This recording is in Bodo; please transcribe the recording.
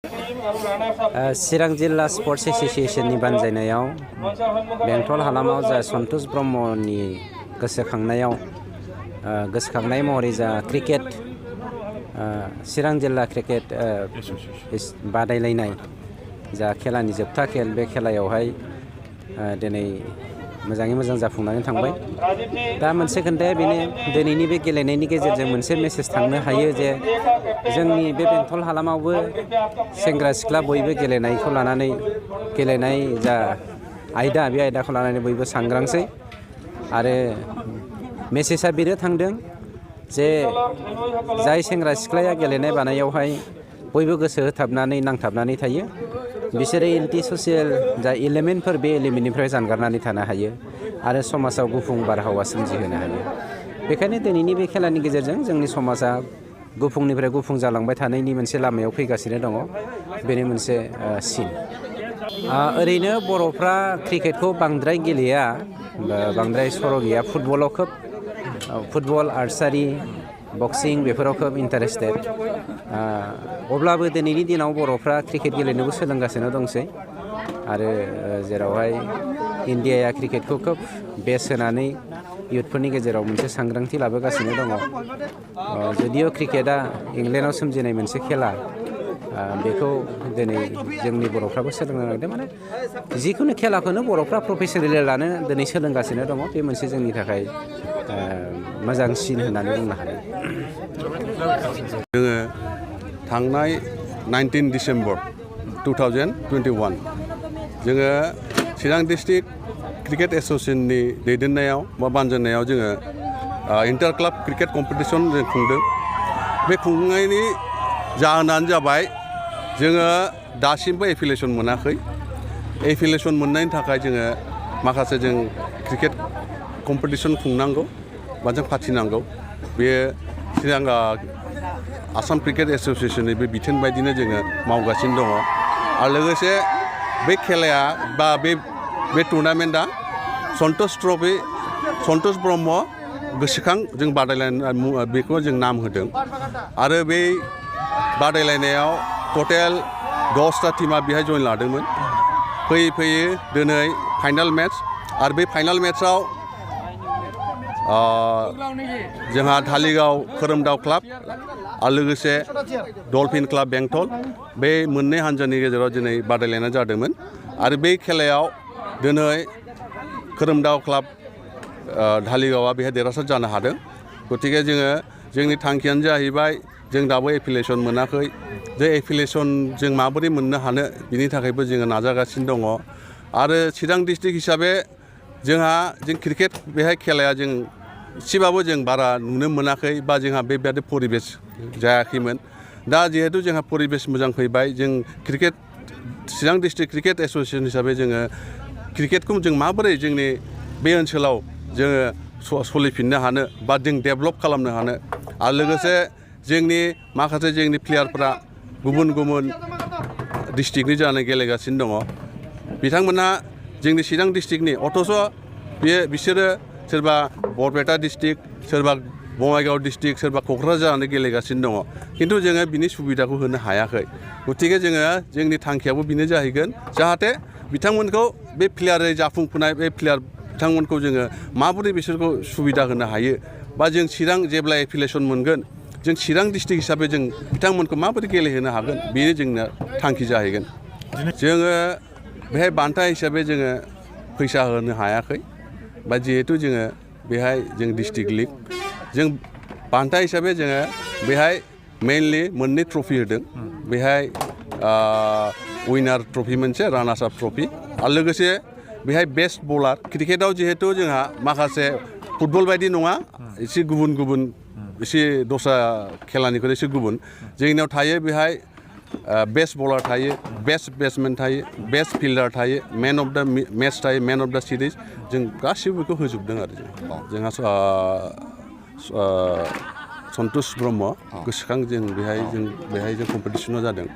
चिरां जिल्ला स्पर्ट्स एस'सिएशननि बानजायनायाव बेंटल हालामाव जा सनथस ब्रह्मनि गोसोखांनाय महरै जा क्रिकेट चिरां जिल्ला क्रिकेट बादायलायनाय जा खेलानि जोबथा खेल बे खेलायावहाय दिनै मोजाङै मोजां जाफुंनानै थांबाय। दा मोनसे खोन्थाया बेनो दिनैनि बे गेलेनायनि गेजेरजों मोनसे मेसेज थांनो हायो जे जोंनि बे बेंटल हालामावबो सेंग्रा सिख्ला बयबो गेलेनायखौ लानानै गेलेनाय जा आयदा बे आयदाखौ लानानै बयबो सांग्रांसै आरो मेसेजआ बेनो थांदों जे जाय सेंग्रा सिख्लाया गेलेनाय बानायावहाय बयबो गोसो होथाबनानै नांथाबनानै थायो बिसोरो एन्टि ससियेल जा एलिमेन्टफोर बे एलिमेन्टनिफ्राय जानगारनानै थानो हायो आरो समाजाव गुफुं बारहावा सोमजिहोनो हायो। बेखायनो दिनैनि बे खेलानि गेजेरजों जोंनि समाजा गुफुंनिफ्राय गुफुं जालांबाय थानायनि मोनसे लामायाव फैगासिनो दङ। बेनि मोनसे सिन। ओरैनो बर'फ्रा क्रिकेटखौ बांद्राय गेलेया, बांद्राय सर' गैया। फुटबलाव खोब फुटबल, आर्सारि, बक्सिं बेफोराव खोब इन्टारेस्टेड। अब्लाबो दिनैनि दिनाव बर'फ्रा क्रिकेट गेलेनोबो सोलोंगासिनो दंसै आरो जेरावहाय इन्डियाया क्रिकेटखौ खोब बेस होनानै इयुथफोरनि गेजेराव मोनसे सांग्रांथि लाबोगासिनो दङ। जुदिअ क्रिकेटआ इंलेन्डआव सोमजिनाय मोनसे खेला, बेखौ दिनै जोंनि बर'फ्राबो सोलोंनो नागिरदों। माने जिखुनु खेलाखौनो बर'फ्रा प्रफेसनेलि लानो दिनै सोलोंगासिनो दङ। बे मोनसे जोंनि थाखाय मोजां सिन होननानै बुंनो हायो। जोङो थांनाय 19 डिसेम्बर 2021 जोङो चिरां डिस्ट्रिक्ट क्रिकेट एस'सिएशननि दैदेननायाव बा बानजायनायाव जोङो इन्टार क्लाब क्रिकेट कम्पिटिसन जों खुंदों। बे खुंनायनि जाहोनानो जाबाय जोङो दासिमबो एफिलिएसन मोनाखै। एफिलिएसन मोननायनि थाखाय जोङो माखासे जों क्रिकेट कम्पिटिसन खुंनांगौ बा जों फाथिनांगौ। बेयो चिरां आसाम क्रिकेट एस'सिएशननि बे बिथोन बायदिनो जोङो मावगासिनो दङ। आरो लोगोसे बे खेलाया बा बे टुर्नामेन्टआ सनथस ट्रफि, सनथस ब्रह्म गोसोखां जों बादायलायनाय बेखौ जों नाम होदों। आरो बे बादायलायनायाव टटेल 10टा टीमा बेहाय जइन लादोंमोन। फैयै फैयै दिनै फाइनाल मेट्च, आरो बे फाइनाल मेट्चआव जोंहा धालिगाव खोरोमदाव क्लाब आरो लोगोसे डलफिन क्लाब बेंटल बे मोननै हान्जानि गेजेराव दिनै बादायलायनाय जादोंमोन। आरो बे खेलायाव दिनै खोरोमदाव क्लाब धालिगावआ बेहाय देरहासार जानो हादों। गतिके जोंनि थांखियानो जाहैबाय जों दाबो एफिलिएसन मोनाखै। जे एफिलिएसन जों माबोरै मोननो हानो बिनि थाखायबो जोङो नाजागासिनो दङ। आरो चिरां डिस्ट्रिक्ट हिसाबै जों क्रिकेट बेहाय खेलाया जों एसेबाबो जों बारा नुनो मोनाखै बा जोंहा बेबायदि परिबेस जायाखैमोन। दा जिहेतु जोंहा परिबेस मोजां फैबाय, जों क्रिकेट चिरां डिस्ट्रिक्ट क्रिकेट एस'सिएशन हिसाबै जोङो क्रिकेटखौ जों माबोरै जोंनि बे ओनसोलाव जोङो सोलिफिननो हानो बा जों डेभेलप खालामनो हानो। आरो लोगोसे माखासे जोंनि प्लेयारफ्रा गुबुन गुबुन डिस्ट्रिक्टनि जानानै गेलेगासिनो दङ। बिथांमोनहा जोंनि चिरां डिस्ट्रिक्टनि अथ'स' बिसोरो सोरबा बरपेटा डिस्ट्रिक्ट, सोरबा बङाइगाव डिस्ट्रिक्ट, सोरबा क'क्राझार जानानै गेलेगासिनो दङ। खिन्थु जोङो बिनि सुबिदाखौ होनो हायाखै। गतिके जोंनि थांखियाबो बेनो जाहैगोन जाहाथे बिथांमोनखौ बे प्लेयारै जाफुंफुनाय बे प्लेयार बिथांमोनखौ जोङो माबोरै बिसोरखौ सुबिदा होनो हायो बा जों चिरां जेब्ला एफिलिएसन मोनगोन जों चिरां डिस्ट्रिक्ट हिसाबै जों बिथांमोनखौ माबोरै गेलेहोनो हागोन बेनो जोंना थांखि जाहैगोन। जोङो बेहाय बान्था हिसाबै जोङो फैसा होनो हायाखै बा जिहेतु जोङो बेहाय जों डिस्ट्रिक्ट लिग जों बान्था हिसाबै जोङो बेहाय मेइनलि मोननै ट्रफि होदों। बेहाय उइनार ट्रफि मोनसे, रानार्स आप ट्रफि, आरो लोगोसे बेहाय बेस्ट बलार। क्रिकेटआव जिहेतु जोंहा माखासे फुटबल बायदि नङा, एसे गुबुन एसे दस्रा खेलानिख्रुइ एसे गुबुन। जोंनियाव थायो बेहाय बेस्ट बलार थायो, बेस्ट बेट्समेन थायो, बेस्ट फिल्डार थायो, मेन अफ दा मेच थायो, मेन अफ दा सिरिज। जों गासिबो बेखौ होजोबदों आरो जोंहा सनथस ब्रह्म गोसोखां जों बेहाय कम्पिटिसनाव जादों।